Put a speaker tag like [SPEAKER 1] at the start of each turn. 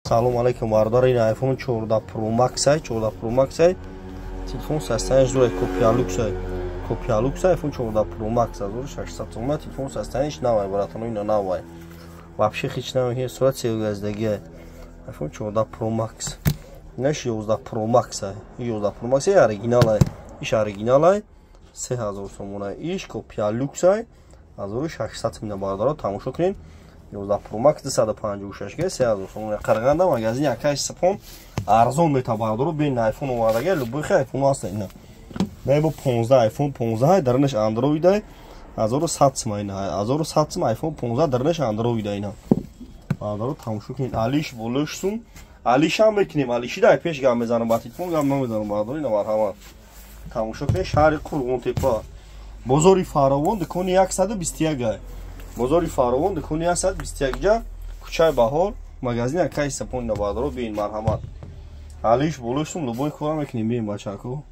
[SPEAKER 1] Салом алейкум, бародар. Ин iPhone 14 Pro Max ай, 14 Pro Max ай. Телефон состояниш дорад, копия люкс ай. Копия люкс iPhone 14 Pro Max 1600 сомон. Телефон состояниш навай, братано, ина навай. Вообще хич намекунад, сурат селгаздагӣ ай. iPhone 14 Pro Max. Инаш 11 Pro Max ай. 11 Pro Max ай оригинал ай. Иш оригинал ай. 3000 сомон ай. Иш копия люкс ай. 1600 сомон, бародаро, тамошо кунед. 11 Pro Max 256 г 3000 сомон. Қарағанда магазин якай сапон арзон мета, бародаро, бин iPhone овардага, любой хе iPhone аст ина. Не бо 15 iPhone 15 дарнаш Android ай 1100 сом ина. 1100 сом iPhone 15 дарнаш Android ай ина. Бародаро, тамошо кунед. Алиш болош сум. Алишам мекунем. Алиши дай пеш гам мезанам, ба телефон гам намезанам, бародаро, ина марҳамат. Тамошо кунед, шаҳри Қурғонтепа. Бозори Фаровон, дукони 121 ай. Бозори Фаровон, дукони 121 ҷа, кӯчаи Баҳор, магазин акай сапон, ина, бародаро, биин, марҳамат. Алиш болош сум, любой кора мекунем, биин, бачако.